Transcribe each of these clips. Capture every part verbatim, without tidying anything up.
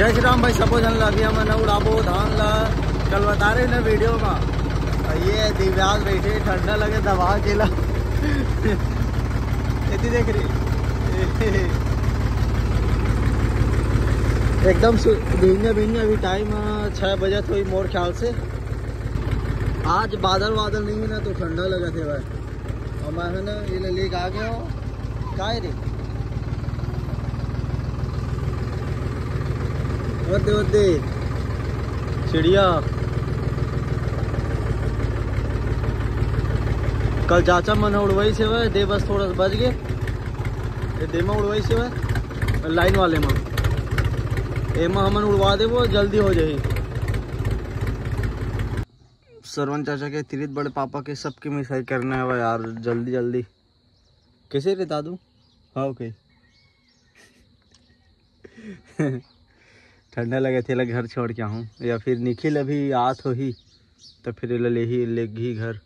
जय श्री राम भाई, सबो झन ला। अभी हमन उड़ाबो धान ला, कल बता रहे ना वीडियो में। और ये दिव्यांश बैठे, ठंडा लगे दबा के ला। एती देख रही एकदम सु-, भिंजा भिंजा। अभी टाइम छः बजत होई मोर ख्याल से। आज बादल वादल नहीं है ना, तो ठंडा लगत हे भाई। और मैं है ना, ये ले लेके आ गया हूँ। काय रे? वद्दे, वद्दे। चिड़िया। कल चाचा मन उड़वाई से भाई, दे बस थोड़ा सा बच गए। ये दे में उड़वाई से भाई, लाइन वाले में। एमा हमन उड़वा देबो, जल्दी हो जाही। सरवन चाचा के, तीरथ बड़े पापा के, सबके मिसाई करना है भाई यार, जल्दी जल्दी। कैसे रे दादू? हाँ, ओके। ठंडा लगे थे, घर छोड़ के आहूँ, या फिर निखिल अभी आत होही, तो फिर एला लेही, लेगही घर।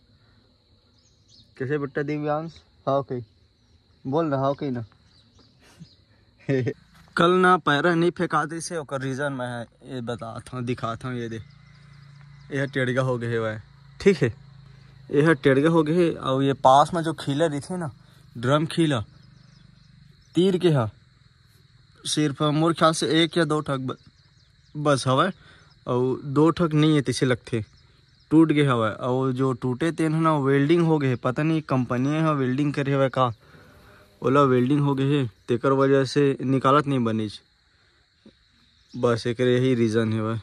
कैसे बेटा दिव्यांश? हाँ, ओके। बोल रहा हो कि ना? कल ना पैरा नहीं फेंका दे से, ओकर रीजन मैं है, ये बताता हूँ, दिखाता हूँ। ये दे, ये टेड़गा हो गए हुआ है, ठीक है, ये टेड़गा हो गए। और ये पास में जो खीला रही थे ना, ड्रम खीला, तीर के हा, सिर्फ मोर ख्याल से एक या दो ठक ब-, बस हवय, अउ दो ठक नहीं है, तैसे लगथे टूट गए हवय। अउ जो टूटे तेन ह ना, वेल्डिंग हो गए, पता नहीं कंपनी ह वेल्डिंग करे हवय का, ओला वेल्डिंग हो गए हे, तेकर वजह से निकालत नहीं बनीच। बस एकरे यही रीजन हवय,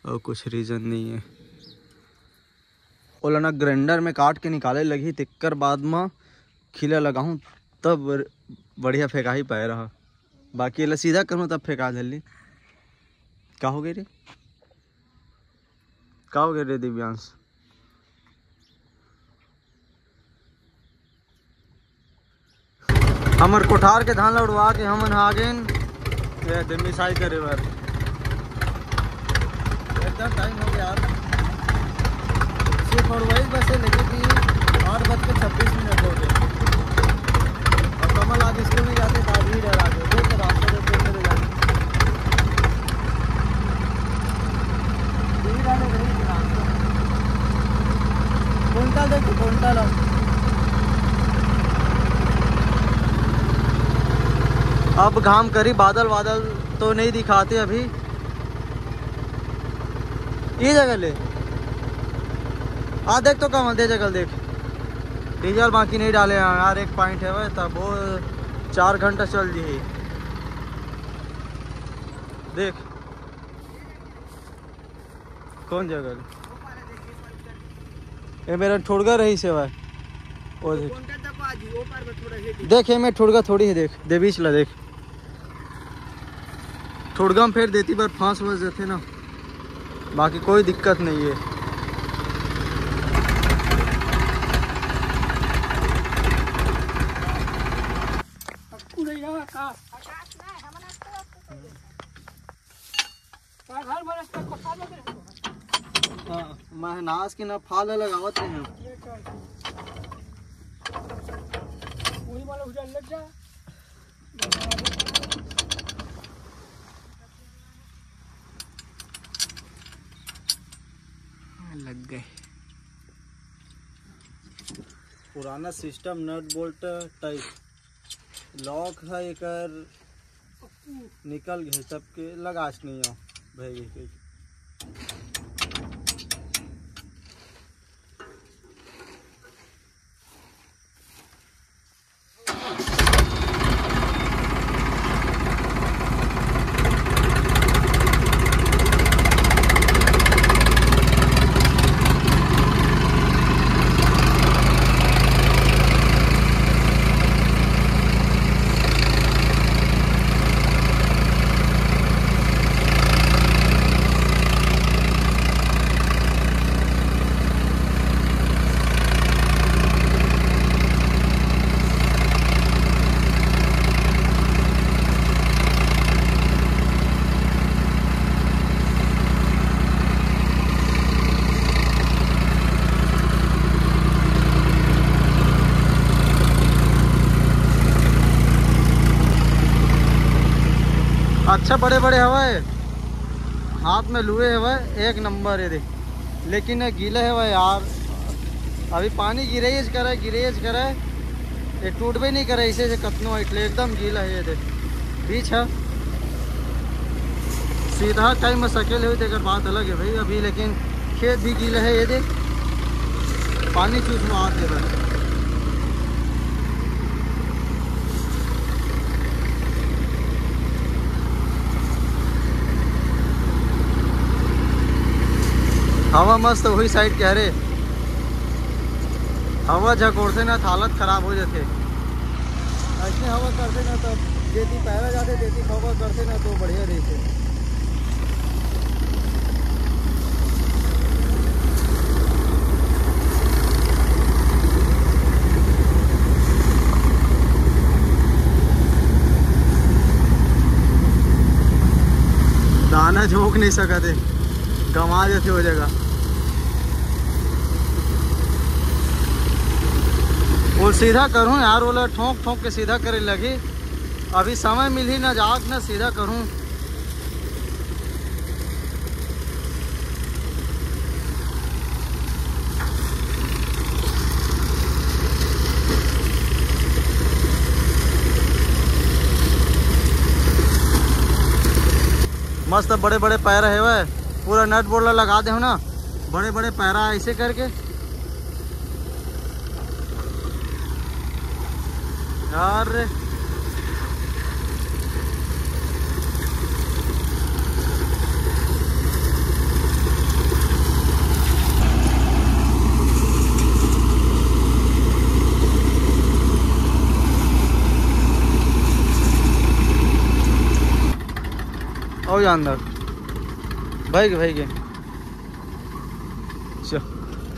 अउ कुछ रीजन नहीं है। ओला ना ग्राइंडर में काट के निकाले लगही, तेकर बाद म खीला लगाहूँ, तब बढ़िया फेंकाही पाए रहा। बाकी एला सीधा करूँ तब फेंका धरली। का हो गए रे? का हो गए रे दिव्यांश? हमर कोठार के धान ला उड़वा के हमन आ गेन। ये दे मिसाई करे बर। एकदम टाइम हो गया यार। सिर्फ उड़वाई बस है, लेकिन भी आठ बज के छब्बीस मिनट हो गए। और कमल आज स्कूल नहीं जाते, तो आज ही डर आ गए। देख, रास्ता देख, देख, देख, देख। कुंटल देखो, कुंटल। अब घाम करी, बादल वादल तो नहीं दिखाते अभी। ये जगह ले आ, देख तो कमल, दे जगह देख, डीजल बाकी नहीं डाले हैं यार। एक पॉइंट है वह, तब वो चार घंटा चल जी। देख कौन जगह ले? ये मेरा ठुड़गा रही से भाई। वो देख। देख, ये मैं ठुड़गा थोड़ी है, देख, दे बीच ला देख। ठुड़गा में फेर देती बार फांस वस जाते ना, बाकी कोई दिक्कत नहीं है। हाँ, महनाज के ना फाल लगावत रहे हैं। वही वाला उधर लग जा। लग गए। पुराना system, nut bolt type, lock है एकर, निकल गए सबके, लगास नहीं हो भाई। अच्छा बड़े बड़े हवय, हाथ में लुए हवय, एक नंबर ये दे। लेकिन ये गीला हवय यार, अभी पानी गिरेज करे, गिरेज करे, ये टूटबे नहीं करे, इसे से कतनो इटले एकदम गीला है ये दे। बीच है सीधा कई में सकेल हुई, तेकर बात अलग है भाई अभी, लेकिन खेत भी गीला है ये दे, पानी चूस में आते बस। हवा मस्त वही साइड के, अरे हवा झकोरथे ना त हालत खराब हो जाथे। ऐसने हवा करथे ना, तब जेती पैरा जाथे, तेती हवा करथे ना, तो बढ़िया रहिथे। दाना झोंक नहीं सकत हे, गंवा देथे वो जगह। वो सीधा करूँ यार, ओला ठोंक ठोंक के सीधा करे लगही। अभी समय मिलही ना, जाग ना सीधा करूँ। मस्त बड़े बड़े पैरा हेवय, पूरा नट बोल्ट ला लगा देहूँ ना, बड़े बड़े पैरा ऐसे करके। यार रे। आओ जा अंदर। भाई के, भाई के। चल,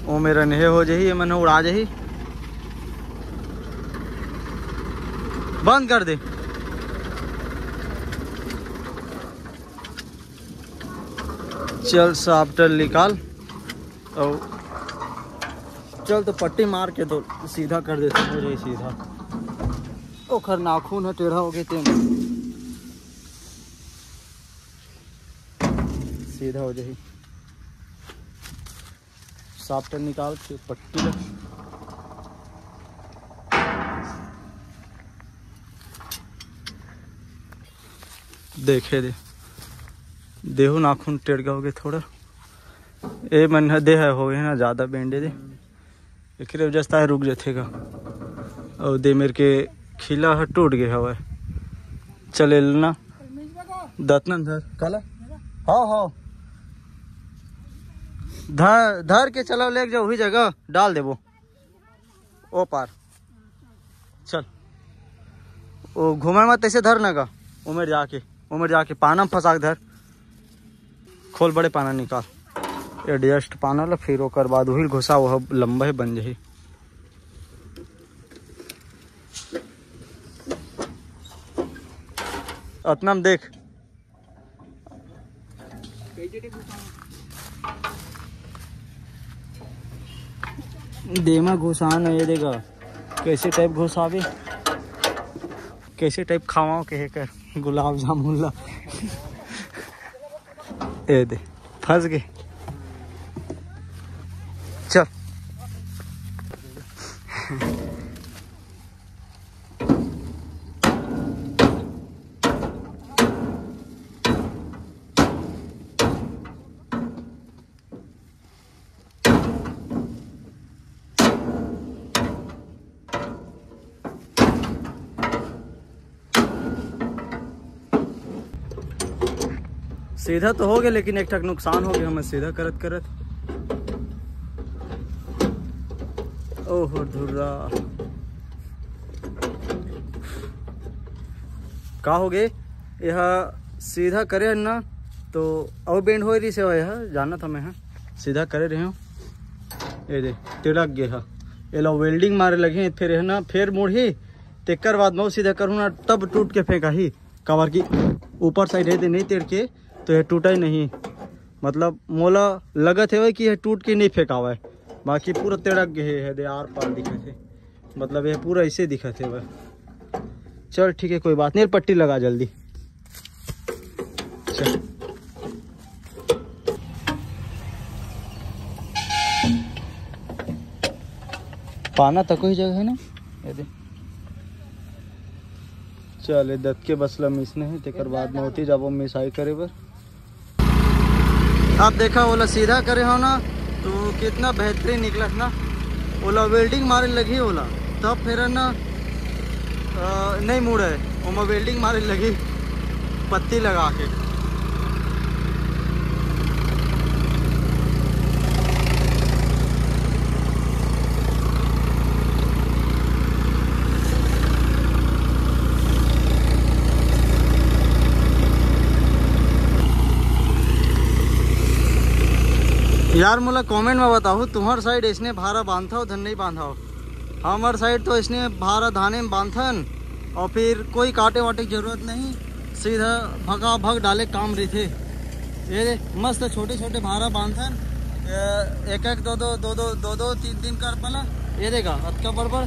ओ मेरा नेहे हो जाही, ये मन उड़ा जाही। बंद कर दे। चल, साफ्टर निकाल। और चल, तो पट्टी मार के तो सीधा कर देते, हो जाही सीधा। ओखर नाखून ह टेढ़ा हो गए, तेन सीधा हो जाही। साफ्टर निकाल के पट्टी ल देखे दे, देहू नाखून टेढ़ा हो गए थोड़ा। ए मन ह दे ह होवे ना ज्यादा बेंडे दे, एकरे वजह से ताहे रुक जथे गा। अउ दे मेर के खीला ह टूट गे हवय। चले ल ना, दतनन धर काला। हाँ, हाँ, धर, धर के चलो, लेके जाओ, वही जगह डाल देबो। ओ पार। चल। ओ घूमे मत, तैसे धर ना गा। उमेर जाके, उमेर जाके पाना में फंसा के धर। खोल बड़े पाना निकाल। एडजस्ट पाना ला, फिर ओकर बाद उही घुसा, वह लंबा ही बन जाही। अतना में देख। देमा घुसान है, ये देखा कैसे टाइप घुसावे, कैसे टाइप खावा के है कर गुलाब जामुन ला। ए दे, फंस गए। चल। सीधा तो हो गया, लेकिन एक ठक नुकसान हो गया हमें सीधा करत करत। ओहो धुर्रा, का हो गए? यह सीधा करे हन ना, तो अउ बेंड होए रहिस हे, यह जानत हमें ह, सीधा करे रहे हो, ये दे, तिड़क गे ह। एला वेल्डिंग मारे लगे, फिर यह ना, फिर मुड़ही, तेकर बाद मैं सीधा करूँ ना, तब टूट के फेंकाही, काबर कि ऊपर साइड है दे नहीं तिड़के, तो यह टूटा ही नहीं। मतलब मोला लगत हेवय कि यह टूट के नहीं फेंकावय, बाकी पूरा तिड़क गे हे, दे आर पार दिखत हे। मतलब ये पूरा ऐसे दिखत हे बस। चल ठीक है, कोई बात नहीं, पट्टी लगा जल्दी। पाना तको ही जगह है ना, ये दे। चल, ये दत के बसला मिसने है, तेकर बाद में होती जाबो मिसाई करे बर। अब देखा, ओला सीधा करे हो ना, तो कितना बेहतरीन निकलत ना। ओला welding मारे लगही ओला, तब फिर ना, अ, नहीं मुड़े, ओमा welding मारे लगही पत्ती लगा के। यार, मोला comment में बताहू, तुम्हर side इसने भारा बांधथव धन नहीं बांधव? हमर side तो इसने भारा धाने में बांधथन, और फिर कोई काटे वाटे के जरूरत नहीं, सीधा भगा भग डाले काम रहिथे। ये दे, मस्त छोटे छोटे भारा बांधथन, ए, एक एक, दो दो, दो दो, दो दो, तीन तीन कर पला। ये देखा, अतका बड़ बड़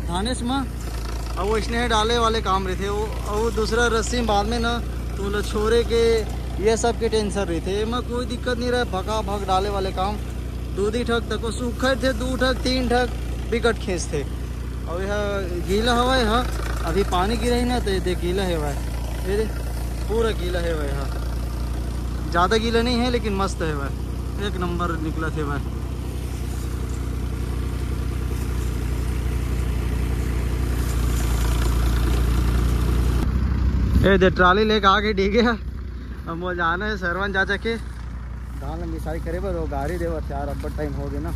धानेस म, अब वो इसने डाले वाले काम रहिथे। वो, वो दूसरा रस्सी में बाद में ना, तो ओला छोरे के, ये सब के tension रहिथे। एमा कोई दिक्कत नहीं रहे, भगा भग डाले वाले काम। दू दी ठक तको सूखत थे, दू ठक, तीन ठक बिकट खींचथे। अउ यह गीला हवय, ह अभी पानी गिरही ना, तो ये देख गीला हवय, ये देख पूरा गीला हवय। ह ज्यादा गीला नहीं है, लेकिन मस्त हवय, एक नंबर निकलत हवय। ए दे, ट्राली लेके आगे डीगे। अब वो जाना है सरवन चाचा के धान ला मिसाई करे बर, वो गाड़ी देवत यार, अब्बड़ टाइम हो गया ना।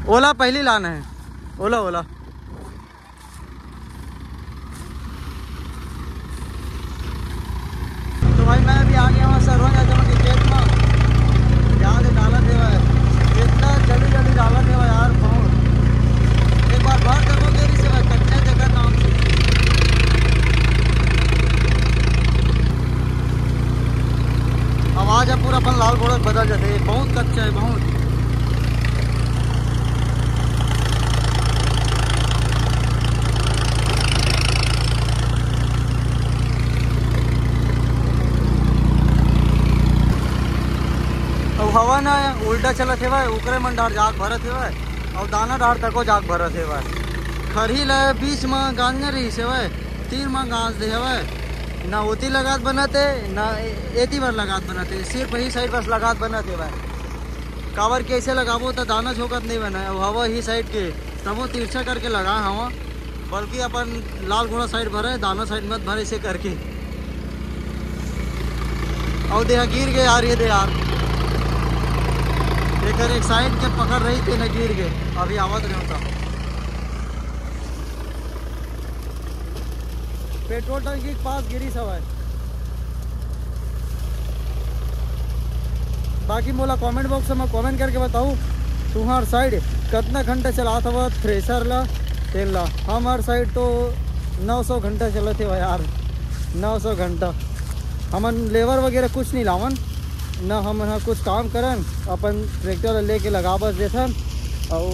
ओला पहली लाना है, ओला, ओला। तो भाई, मैं अभी आ गया हूँ सरवन यादव के खेत में। यहाँ से डालत हवय, इतना जल्दी जल्दी डालत हवय यार, बहुत। एक बार भर देखो, देरी से भाई, कच्चा जगह नाम से आवाज है पूरा अपन लाल घोड़ा बदल जाते, बहुत कच्चा है, बहुत। अब हवा ना उल्टा चलत हेवय, ओकरे मन डार जाग भरत हेवय, अउ दाना डार तको जाग भरत हेवय। खरही ल बीच म गांजने रहिस हेवय, तीर म गांज दे हेवय, ना ओती लगात बनत हे, ना ए-, एती बर लगात बनत हे, सिर्फ ही साइड बस लगात बनत हेवय। काबर के ऐसे लगाबो त दाना झोंकत नहीं बनय, अउ हवा ही साइड के, तबो तिरछा करके लगा हवा। बल्कि अपन लाल घोड़ा साइड भरे, दाना साइड मत भरे, ऐसे करके। अउ देहा गिर गए यार, ये दे यार, एकर एक साइड के पकड़ रही थी ना, गिर गए, अभी आवत नहीं होता। पेट्रोल टंकी के पास गिरी सब है। बाकी मोला कमेंट बॉक्स में कमेंट करके बताऊ, तुम्हार साइड कितना घंटा चलात हवा थ्रेसर ला, तेल ला। हमार साइड तो नौ सौ घंटा चलत हे यार, नौ सौ घंटा। हमन लेबर वगैरह कुछ नहीं लावन, न हमन ह कुछ काम करन, अपन ट्रैक्टर ला लेके लगा बस देथन, अउ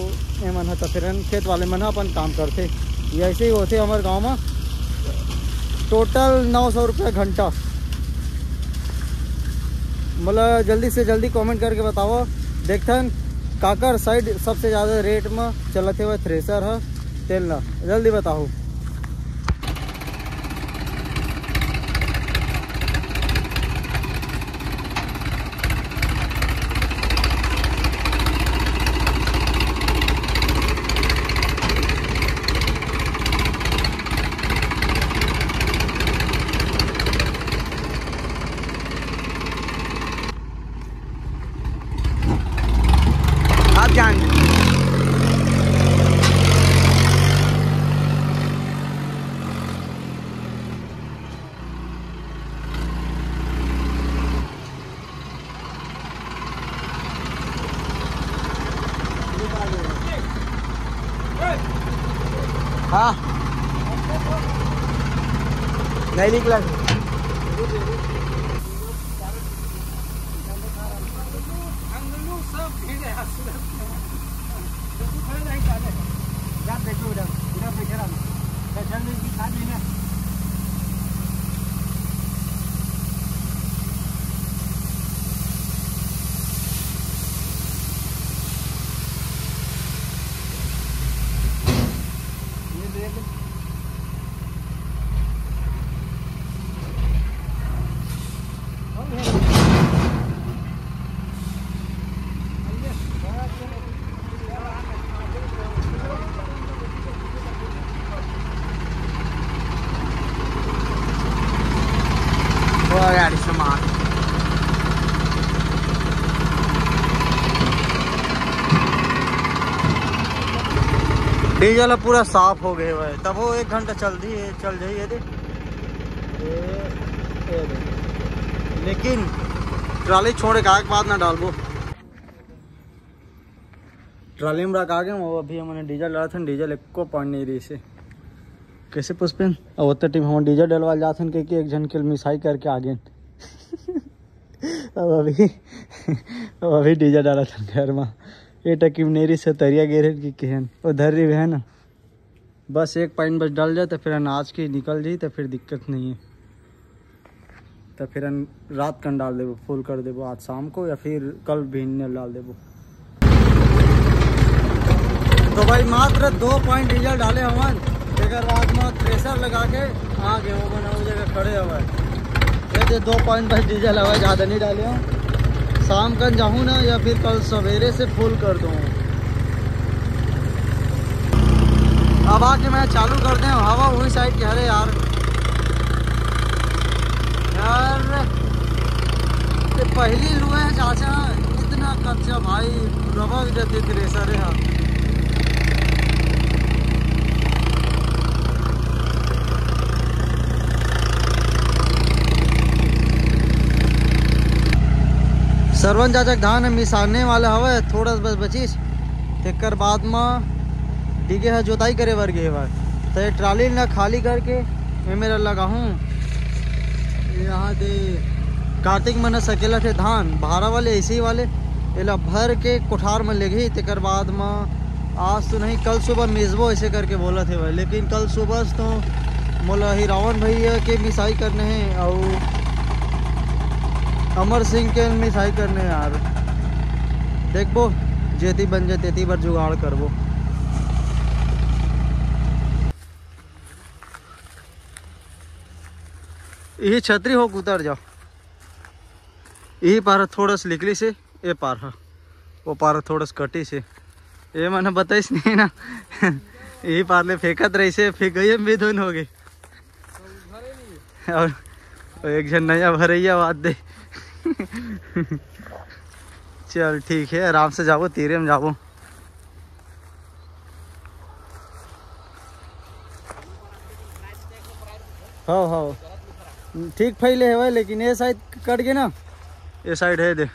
एमन ह त फिर खेत वाले मन ह अपन काम करथे। ये ऐसे ही होथे हमर गांव में। टोटल नौ सौ रुपया घंटा। मोला जल्दी से जल्दी कमेंट करके बताओ, देखथन काकर साइड सबसे ज़्यादा रेट में चलत हे वह थ्रेसर ह, तेल ला जल्दी बताओ। आप जान हाँ, नहीं निकला। गाड़ी से मार। डीजल अब पूरा साफ हो गए हुए, तब वो एक घंटा चल दी है, चल जाइए दे। ये, ये दे। लेकिन ट्राली छोड़े का के बाद ना डालबो। ट्राली में रख आ गए, वो अभी हमने डीजल डाला था, डीजल एको पानी नहीं रही से। कैसे पुष्पेन? अब उतना टीम हम डीजल डलवा जाते हैं, क्योंकि एक जन के मिसाई करके आ गए। अब अभी, अब अभी डीजल डाला था घर में। ये टकी में नहीं रही से, तरिया गिरे की केहन, वो धर रही है ना। बस एक पाइन बस डल जाए, तो फिर अनाज की निकल जाई, तो फिर दिक्कत नहीं है। तो फिर हम रात कन डाल देबो, फुल कर देबो आज शाम को, या फिर कल भी इन्ने डाल देबो। तो भाई, मात्र दो पाइन डीजल डाले हवन, एक बाद में थ्रेसर लगा के आगे वो बना, वो जगह खड़े हवन। ये दे दो पाइन बस डीजल हवा, ज़्यादा नहीं डाले हूँ। शाम कन जाऊँ ना, या फिर कल सवेरे से फुल कर दूँ। अब आके मैं चालू कर दे हवा वही साइड के। अरे यार, यार, ये पहली लुए है चाचा, इतना कच्चा भाई, रबक जैसे थ्रेसर है। सरवन चाचा के धान मिसाने वाला हवे, थोड़ा सा बस बचिस, तेकर बाद म डिगे ह जोताई करे बर गे हवय। त ये ट्राली ल खाली करके एमे ल लगाहूँ। यहाँ दे कार्तिक मन सकेला थे धान, भारा वाले, ऐसे ही वाले, एला भर के कोठार में लेगही। तेकर बाद म आज तो नहीं, कल सुबह मिसबो, ऐसे करके बोलत हे भाई। लेकिन कल सुबह तो मोला ही रावण भैया के मिसाई करने हैं और अमर सिंह के मिसाई करने हैं यार। देखबो, जेती बन जाए तेती बर जुगाड़ करबो। यही छतरी हो, उतर जाओ। यही पार थोड़ा सा निकली से, ये पार है, वो पार थोड़ा सा कटी से। ये मैंने बताइस नहीं ना। यही पार ले फेंकत रही से, फेंक गई, हम भी धुन हो गई। और एक जन नया भरैया बात दे। चल ठीक है, आराम से जाबो, तीरे में जाबो। हाँ, हाँ, ठीक फैले हवय, लेकिन ये साइड कट गए ना, ये साइड है दे।